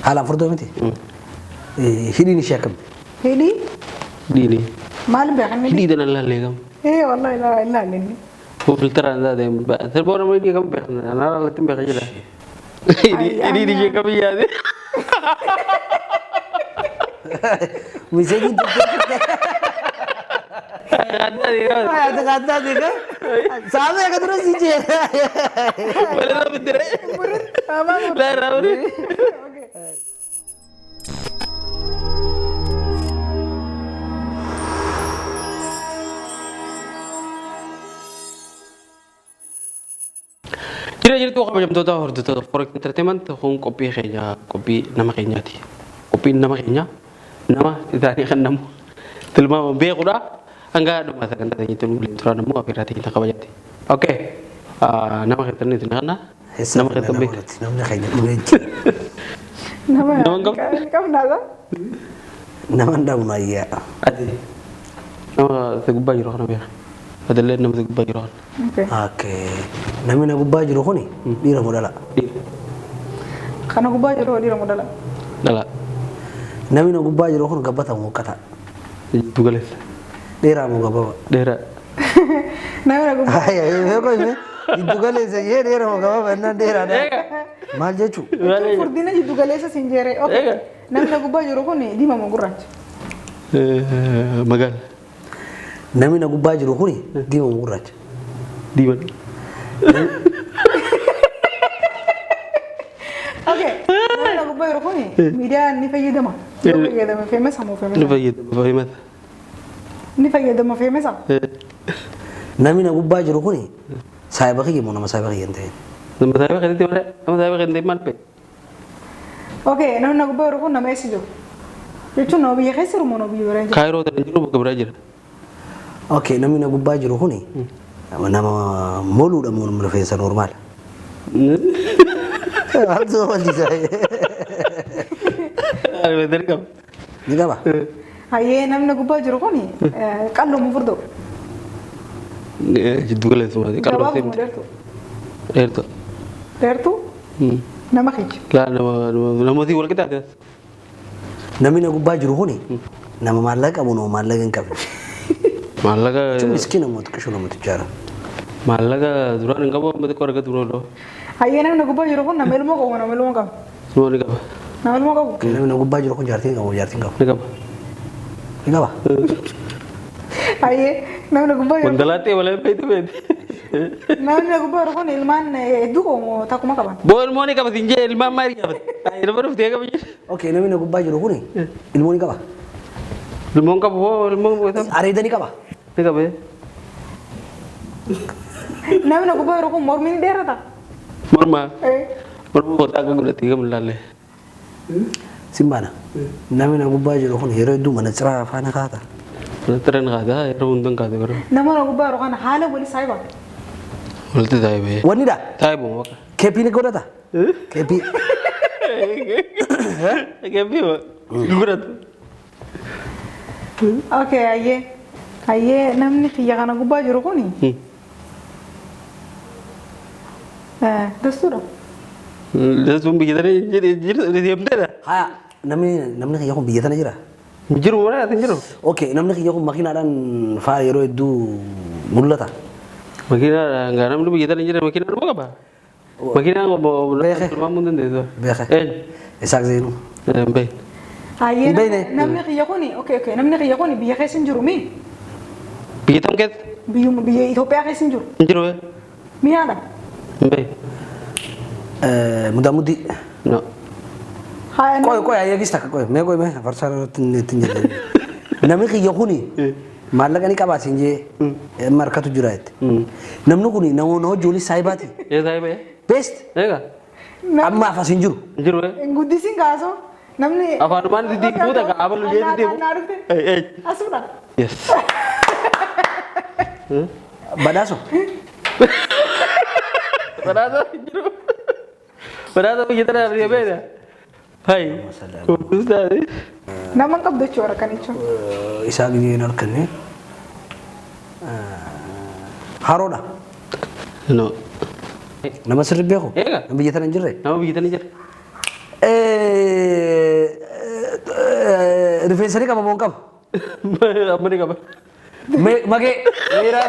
Haalaan furdoo miti. Hidhiin ishee akkami? Hidhii Dhiini. maal beekan inni? Hidhii tana laallee kam. Ee wallahi laa ilaalle inni. Kun filteraan taate sirba nama hidhii kam beekan anaa laalatti hin beekan jedha. Hidhiin ishee kam yaade. Miseejiin turtee. Saamee akka dura si jee. Walirra biddire. Laa irraa Okay. Jira jirtu kabajamtoota hordoftoota Forex Entertainment kun qophii keenya qophii nama keenyaati. Qophiin nama keenyaa nama isaanii kan namu tilmaama beekudha. Hanga dhuma sagantaa keenyatti nu waliin turan immoo afeerraa teenya kabajaati. Okay. Nama keessan isin kana nama keessan beeku. Namni keenya dhumee jira. Nama Nama hin qabdu? qabnaa dha. Nama hin dhabnu ayyaa. Ati nama si gubbaa jiru kana beeka. Adillee nama si gubbaa jiru kana. Okay. Okay. Namni na gubbaa jiru kuni dhiira moo dhala? Dhiira. Kana gubbaa jiru dhiira moo dhala? Dhala. Namni na gubbaa jiru kun gabbata moo huqqata? Jiddu galeessa. Dheeraa moo gabaabaa? Dheeraa. Namni na gubbaa Beekoo jiddu galeessa jee dheeraa moo gabaabaa jennaan dheeraadha. Maal jechuu? Jechuun furdina jiddu galeessa siin jeere. Okay. Eega. Namni na gubbaa jiru kun diimaa moo gurraacha? Magaala. Namni na gubbaa jiru kuni diimaa moo gurraacha? Diimaa. Okay. Namni na gubbaa jiru kun miidiyaa ni fayyadama. Yoo fayyadame famous moo Ni famous? fayyadama fayyadama. Ni fayyadama famous? Namni na gubbaa jiru kuni saayiba kiyya moo nama saayiba kiyya hin ta'in? Nama saayiba keessatti malee nama saayiba keessatti maal beeku? Okay, namni na gubbaa jiru kun nama eessa jiru? Jechuun nama biyya keessa jiru moo nama biyya biraa jiru? Kaayiroo tana jiru bakka biraa jira. Okay, namni na gubbaa jiru kuni nama moluudha moo nama rifeensa normaala? Maaltu nama jisaa? Ni qaba. Ni qaba? Hayyee namni na gubbaa jiru kun qalloo moo furdoo? Jiddu galeessuma. Gabaaboo moo dheertuu? Dheertuu. Dheertuu? Nama kiyya. Laa nama namooti wal qixaate. Namni na gubbaa jiru kuni nama maallaqa qabu nama maallaqa hin qabne. Maallaqa Jechuun miskiina moo xiqqishuu nama tujjaara. Maallaqa duraan hin qabu amma xiqqoo argatu looloo. Hayyee namni na gubbaa jiru kun nama ilmoo qabu moo nama ilmoo hin qabne? Ilmoo ni qaba. Nama ilmoo qabu? Namni na gubbaa jiru kun jaartii hin qabu jaartii hin qabu. Ni qaba. Ni qaba? Hayyee namni na gubbaa jiru Wandalaaxee malee beektu beekti. Namni na gubbaa jiru kun ilmaan hedduu qabu moo takkuma qaban? Boo ilmoo ni qaba siin jee ilmaan maal qabate? Ilma dhuftee qaba jee. Okay, namni na gubbaa jiru kuni ilmoo ni qaba. Ilmoon qabu hoo ilmoon qabu Areeda ni qaba. ni qaba. Namni na gubbaa jiru kun mormi ni dheerata? Morma Eh. morma kootaa akka godhatee kam ilaalle. Simbaana. Namni na gubbaa jiru kun yeroo hedduu mana ciraa faana kaata. Mana ni kaata yeroo hundan kaate bara. Nama na gubbaa jiru kana haala wali saayiba. Walitti taa'ee. Wanni dha. Taa'ee bakka. Keeppii ni godhata. Keeppii. Keeppii godhatu. Okay, hayyee. Hayyee namni kiyya kana gubbaa jiru kuni dastuudha. Dastuun biyya tana deemteedha. Haya namni namni kiyya kun biyya tana jira. Jiru malee ati hin jiru. Okay, namni kiyya kun makiinaadhaan faa yeroo hedduu mul'ata. Makiinaa gaa namni biyya tana hin jirre makiinaa dhuma qaba. Makiinaa Beeke. tilmaamuu hin dandeessu. Beeke. Eenyu? Isaaq Zeenuu. Hin beekne. Hayyee Hin beekne. namni kiyya kuni okay okay namni kiyya kuni biyya keessa hin jiru mi? Biyya tam keessa? Biyyuma biyya Itoophiyaa keessa hin jiru. Hin jiru. Mi'aadha. Hin beekne. Mudaamudii. No. Haa Qoy qoy ayyaagis takka qoy mee qoy mee farsaa irratti hin ittiin jedhe. Namni kiyya kuni maallaqa ni qabaa siin jee amma harkatu jira jette. Namni kuni namoota hojii waliin saayibaati. Ee saayiba ee. Best Eega. ammaaf as hin jiru. Hin jiru ee. Hin guddisiin kaasoo namni. Afaanumaan itti fuuta gaa abalu jee itti Naa dhufte. Ee. Asuudha. Yes. Badhaaso. Badhaasa hin jiru. Badhaasa biyya tana argee beekta. Hai. Kunis taate. Nama hin qabdu jechuudha kan jechuun. Isaa gizee hin harkanne. Haroodha. No. Nama sirri beeku. Eega. Nama biyya tana hin jirre. Nama biyya tana jira. Rifeensa ni qaba moo hin qabu? Amma ni qaba. Magee. Miira.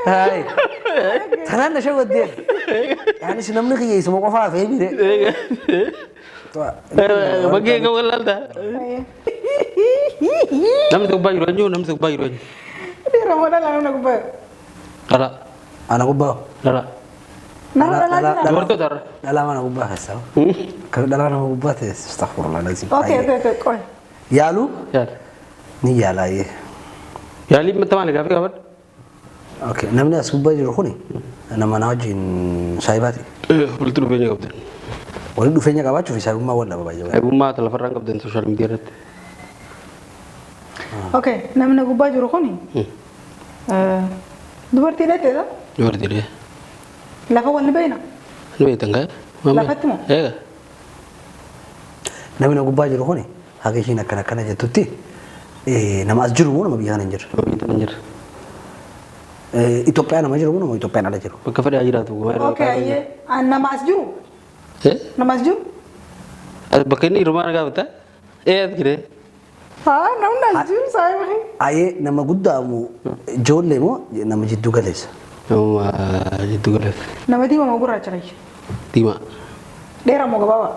Hai. Tanaan na shawwaddeen. Anis namni kiyya isuma qofaa hafee mire. Magee kan wallaalta. Namni tokko baay'ee eenyu, namni tokko baay'ee eenyu? Dhiira moo dhalaa namni gubbaa jiru? Dhalaa. Ana gubbaa. Dhalaa. Nama dhalaa jira? Dubartoota irra. Dhalaa mana gubbaa keessaa. Kan dhalaa nama gubbaa ta'e, astaghfirullah lazim. Okay, qoy. Yaaluu Yaali. ni yaalaayyee. Yaalii matta maali gaafii gaafadhu? Okay, namni as gubbaa jiru kuni nama na wajjin saahibaati. Walitti dhufeenya qabdan. Walitti dhufeenya qabaachuu fi saahibummaa wal dhaba baay'ee. Saahibummaa lafarraan qabdan social media irratti. Okay, namni gubbaa jiru kuni dubartii dha? Dubartiilee. Lafa wal ni beekna? Ni beektan kaa? Lafatti moo? Eega. Namni na gubbaa jiru kuni haga ishiin akkana akkana jettutti nama as jiru moo nama biyya kana hin jirre? Nama biyya kana hin jirre. Itoophiyaa nama jiru moo nama Itoophiyaan ala jiru? Bakka fedhe haa jiraatu. Okay, ayyee. Nama as jiru? Nama as jiru? Bakka inni jiru maal gaafata? Ee, as jiree. Haa, namni as jiru saahiba kee. Ayyee, nama guddaa moo ijoollee moo nama jiddu galeessa? Nama jiddu galeessa. Nama diimaa moo gurraacha kayya? Diimaa. Dheeraa moo gabaabaa?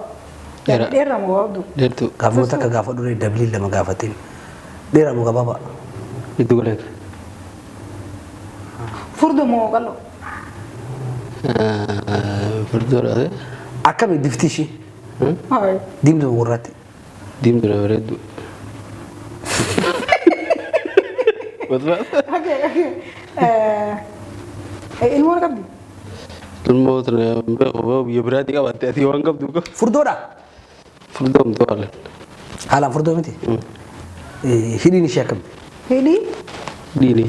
Dheeraa. Dheeraa moo gabaabduu? Dheertuu. Gaafuma takka gaafa duree dabilii lama gaafateen, dheeraa moo gabaabaa? Jiddu galeessa. Furdoo moo qal'oo? Furdoodha. Akkami bifti ishii? Haa. Diimtuu moo gurraatti? Diimtuudha, bareedduu. Okay. Ilmoon qabdi? Ilmoo tana beeku, biyya biraatii qabaatte, ati waan qabdu qabu. Furdoodha. Furdoomtu haalan. Haalaan furdoo miti. Hidhiin ishee akkami? Hidhii? Dhiini.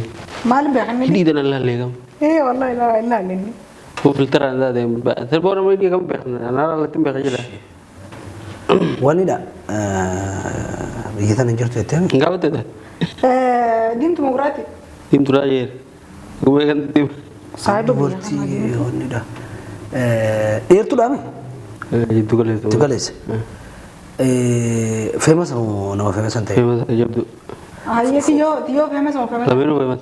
Maal beekan? Hidhii tana laallee kam. Ee, wallahi ilaalle inni. Filteraan taate sirba nama hidhii kam beekan, anaa laalatti hin beekan jira. Wannidha. Biyya tana hin jirtu jettee? Hin gaafatte taate. Diimtuu moo gurraatti? Diimtuudha jeer. Gumee kan diima. Saahiba biyya Dubartii kanaa. wannidha. Dheertuudhaa mi? Jiddu galeessa. Jiddu galeessa. Famous moo nama famous hin ta'e? Famous jabdu. Hayyee, tiyyoo famous moo famous? Lameenuu famous.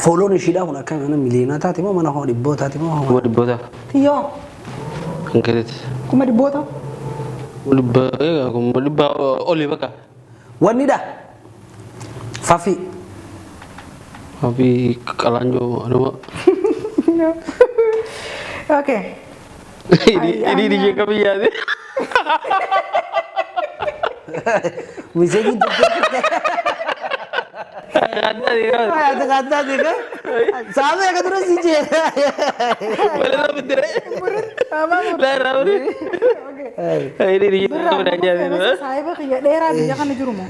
Follow'n ishiidhaa kun akka mana miliyoonaa taate moo mana hoo dhibboo taate moo? 100,000. Tiyyoo. Kan keetetti. 100,000. 100,000, egaa 100,000 olii bakka. Wannidha. Fafi. Fafi qalaanjoo anuma. Okay. Hidhiin ishee qabiyyaate. Miseejiin tuttee. Saamee akka dura si jee. Wala biddire. Laa raawri. Hidhiin ishee qabiyyaate. Saahiba kiyya dheeraa biyya kana jiru moo?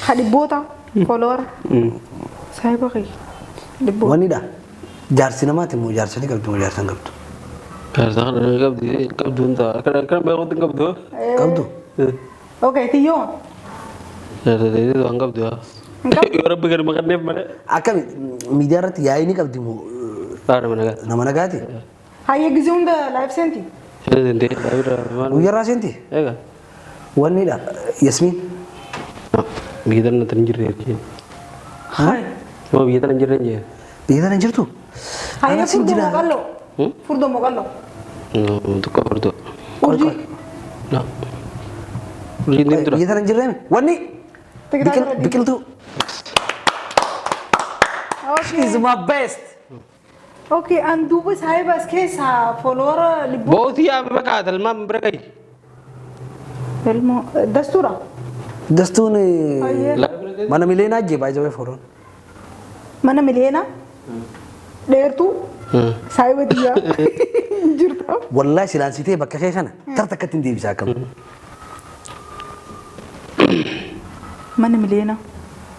Ha, dhibboota follower. Saahiba kiyya. Dhibboota. Wannidha. Jaarsi namaati moo jaarsa ni qabdi moo jaarsa hin qabdu? Jaarsa kana qabdi, qabdu hin ta'a. Kana kana beekuutti hin qabdu. Qabdu? Okay, tiyyoo. Jaarsa ta'ee waan qabdu. Hin qabdu. Yoo rabbi gadi maqanneef malee. Akkami, miidiyaa irratti yaa'ii ni qabdi moo? Laa, nama nagaa. Nama nagaati? Hayyee, gizee hunda live seenti. Seentee bira maal? Guyyaarraa seenti? Egaa. Wannidha. Yasmiin. Biyya tana hin jirre. Hai. Nama biyya tana hin jirre hin jee. Biyya tana hin jirtu? Hayyee, Anas hin furdoo jira. moo qal'oo? Furdoo moo qal'oo? Xiqqoo furdoo. Urjii. Urjiin diimtuudha. Biyya tana hin jirre? Wanni. TikTok irra. Biqiltuu. Okay. Is my best. Okay, an duuba saahiba as keessaa follower dhibboota. Bootii yaa bakka talmaan bira gahi. Ilmoo dastuudha. Dastuun Hayyee. mana miliyoonaa jee baay'ee follow'n. Mana miliyoona. Dheertuu. Saahiba tiyyaa. Jirtu. Wallahi silaansitee bakka kee kana tarta akkatti hin deebisa akkam. Mana miliyoona.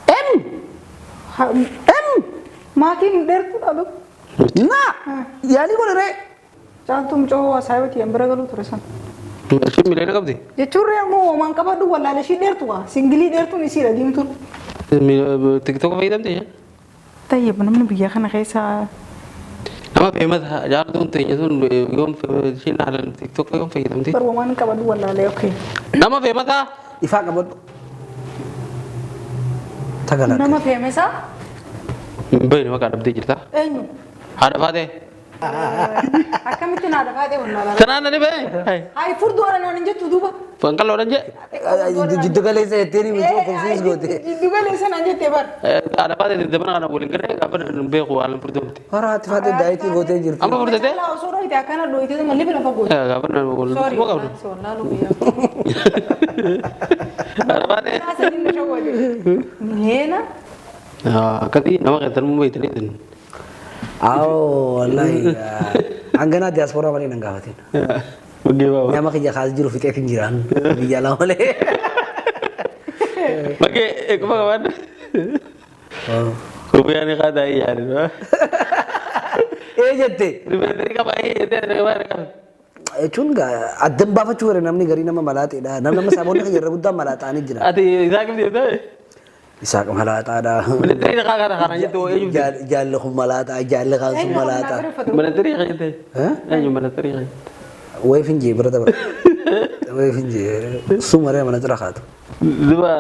M. M. Maatiin dheertuudha dhufu. Na yaalii godhe ree. Caaltuu mucoo saahiba tiyyaan bira galuu ture sana. Isheen miliyoona qabdi? Jechuun ree ammoo homaan qabadhu wallaale, ishii dheertu kaa. Single dheertuun isiidha diimtuun. TikTok fayyadamte isheen? Tayyib, namni biyya kana keessa Nama famous jaartuun teenya sun yoom ishiin haalan TikTok yoom fayyadamti? Barwa waan qabadhu wallaalee, okay. Nama famous. Ifaa qabadhu. Tagala. Nama famous. Hin beekne, maqaa dhabdee jirta. Eenyu? Haadha faatee. Akkamitti naa dhafaatee wallaalaa? Tanaan nani bee? Hayi, furdoodha naan hin jettu duuba. Fanqalloodhan jee. Jiddu galeessa jettee ni miidhuu confuse goote. Jiddu galeessa naan jettee bar. Haadha faatee dabana kana waliin garee gaafa hin beeku haalan furdoomte. Hora haati faatee dietii gootee jirti. Amma furdatee? Caalaa osoo dhoyite akkana dhoyite malli bira fagoote. Gaafa wal Sorry, quba qabdu. si wallaaluu biyya. Haadha faatee. Naasanii na shawwate. Miheena. Akkasii nama keessan muu beektanii. Awoo, wallahi hanganaa diyaasporaa malee nan gaafatin. Baggee baaba. Nama kiyya kaas jiru fixeef hin jiraan biyya alaa malee. Baggee eeguma qaban. Kophiyaan qaadaa yaadin. Ee jette. Rifeensi qaba ee jettee qaba qaba. Jechuun addan baafachuu fedha namni garii nama malaaxeedha. Namni amma saboonni kiyya irra guddaan malaaxaanii jira. Ati isaa kimti jettee? Isaaq malaaxaadha. Ministeerri qaa kana kana jettu eenyu? Jaalli kun malaaxaa, jaalli kaan sun malaaxaa. Ministeerri qaa jettee? Eenyu ministeerri qaa? Wayif hin jee bira dabra. Wayif hin jee sumaree mana cira kaatu. Duba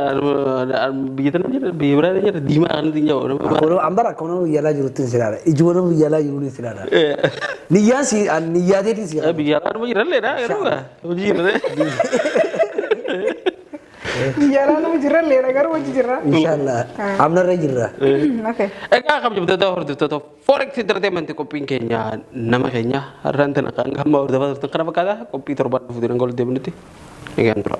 biyya tana jira, biyya biraa jira, diimaa kanatti hin jiru. Akkuma ambara akkuma nama biyya alaa jirutti hin silaala. Ijuma nama biyya alaa jiruun hin silaala. Niyyaan si niyyaateetiin si qaba. Biyya alaa nama jirallee dha garuu hojii jirre. Biyya alaa nama jirrallee garuu hojii jirra. Inshaallah. Amnarra jirra. Okay. Egaa kabajamtoota hordoftoota Forex Entertainment, qophiin keenya nama keenya har'aan tana kan hamma hordofaa turtan kana fakkaata. Qophii torban dhufuutiin hanga walitti deebinutti egaan tura.